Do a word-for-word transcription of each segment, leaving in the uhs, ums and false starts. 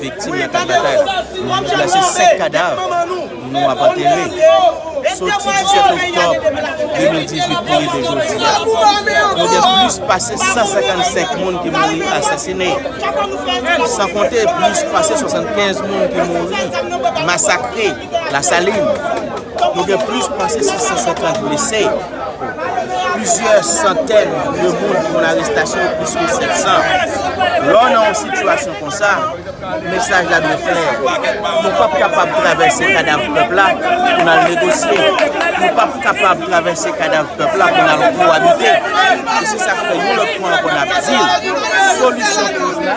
viktim nan kad batay la. Nou deplase senk kadav nou ap antere. Soti disèt oktòb de mil dizuit pou rive jodi a, nou gen plis pase san senkannsenk moun ki mouri asasinen, san konte plis pase swasannkenz moun ki mouri masakre Lasalin. Nou gen plis pase sis san senkant blese. Plizyè santèn de moun ki konn arestasyon, plis ke sèt san. Lè w nan yon sitiyasyon konsa, mesaj la dwe klè. Nou p ap kapab travèse kadav pèp la pou n al negosye. Nou p ap kapab travèse kadav pèp la pou n al kowabite. E se sa k fè yon lòt fwa ankò n ap di l, solisyon kriz la,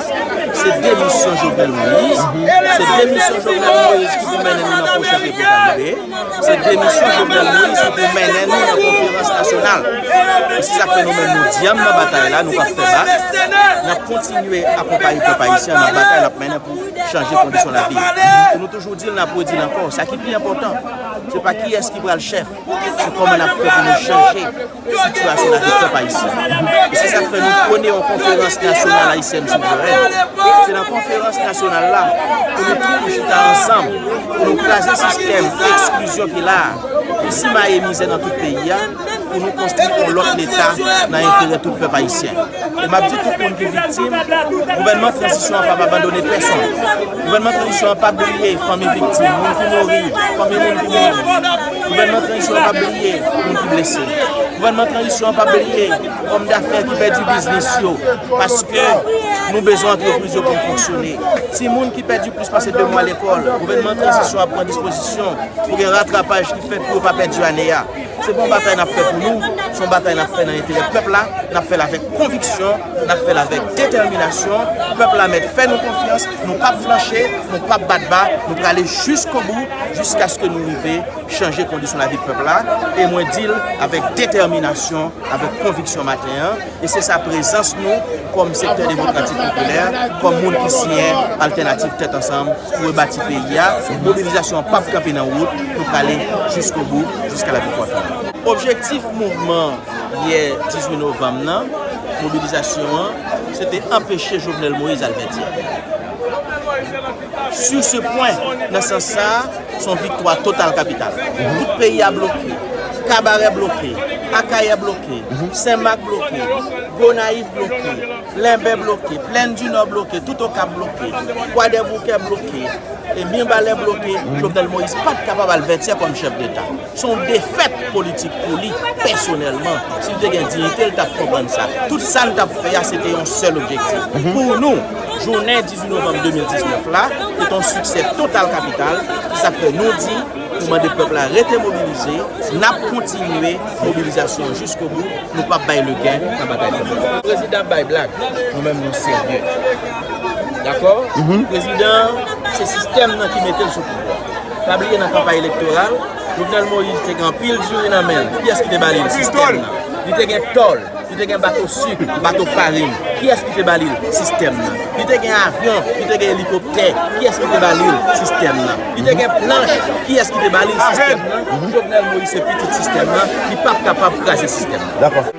se demisyon Jovenel Moïse. Se demisyon Jovenel Moïse ki pou mennen nou nan pwochen Petwokaribe. Se demisyon Jovenel Moïse ki pou mennen nou nan konferans nasyonal. E se sa k fè nou menm nou dyanm nan batay la, nou p ap fè bak. N ap kontinye akonpaye pèp ayisyen nan batay l ap mennen pou chanje kondisyon lavi. Pou nou toujou di l, n ap redi l ankò. Sa ki pi enpòtan, se pa kiyès ki pral chèf, se kòman n ap fè pou nou chanje sitiyasyon lavi pèp ayisyen. E se sa k fè nou pwone yon konferans nasyonal ayisyèn souverèn. Se nan konferans nasyonal la pou nou tout nou chita ansanm, pou nou kraze sistèm eksklizyon ki la a, pou simaye mizè nan tout peyi a, pou nou konstwi yon lòt Leta nan enterè tout pèp ayisyen. E m ap di tout moun ki viktim, gouvènman tranzisyon an p ap abandone pèsonn. Gouvènman tranzisyon an p ap bliye fanmi viktim, moun ki mouri, fanmi moun ki mouri. Gouvènman tranzisyon an p ap bliye moun ki blese. Gouvènman tranzisyon an p ap bliye òm dafè ki pèdi biznis yo, paske nou bezwen antrepriz yo pou fonksyone. Timoun ki pèdi plis pase de mwa lekòl, gouvènman tranzisyon ap pran dispozisyon pou gen ratrapaj ki fèt pou yo pa pèdi ane a. Se pa yon batay n ap fè pou nou, se yon batay n ap fè nan enterè pèp la, n ap fè l avèk konviksyon, n ap fè l avèk detèminasyon. Pèp la mèt fè nou konfyans, nou p ap flanche, nou p ap bat ba, nou prale jiskobou, jiskaske nou rive chanje kondisyon lavi pèp la. E mwen di l avèk detèminasyon, avèk konviksyon maten an, e se sa prezans nou kòm Sektè Demokratik Popilè, kòm moun ki siyen Altènativ Tèt Ansanm pou rebati peyi a. Mobilizasyon an p ap kanpe nan wout, nou prale jiskobou, jiska laviktwa final. Objektif mouvman yè dizuit novanm nan, mobilizasyon an, se te anpeche Jovenel Moïse al Vètyè. Sur ce point, nan sans sa a, se yon viktwa total kapital. Tout peyi a bloke. Kabarè bloke. Akayè bloke. Senmak bloke. Gonayiv bloke. Lenbe bloke. Plèn di Nò bloke. Tout Okap bloke. Kwadèboukè bloke. E Mibalè bloke. Jovenel Moïse pa t kapab al Vètyè kòm chèf deta. Se yon defèt politik pou li, pèsonèlman. Si l te gen diyite, l t ap konprann sa. Tout sa n t ap fè a, se te yon sèl objektif. Pou nou, jounen dizuit novanm de mil diznèf la, se te yon siksè total kapital. Se sa k fè nou di, nou mande pèp la rete mobilize, n ap kontinye mobilizasyon jiskobou, nou p ap bay legen nan batay pèp la. Prezidan ap bay blag, nou menm nou serye. Dakò? Prezidan, se sistèm nan ki mete l sou pouvwa. Pa bliye nan kanpay elektoral, Jovenel Moïse te gen anpil diri nan men l. Kiyès ki te ba li l? Sistèm nan. Li te gen tòl, li te gen bato sik, bato farin. Kiyès ki te ba li l? Sistèm nan. Li te gen avyon, li te gen elikoptè. Kiyès ki te ba li l? Sistèm nan. Li te gen planch. Kiyès ki te ba li l? Sistèm nan. Jovenel Moïse se pitit sistèm nan. Li p ap kapab kraze sistèm nan. Dakò.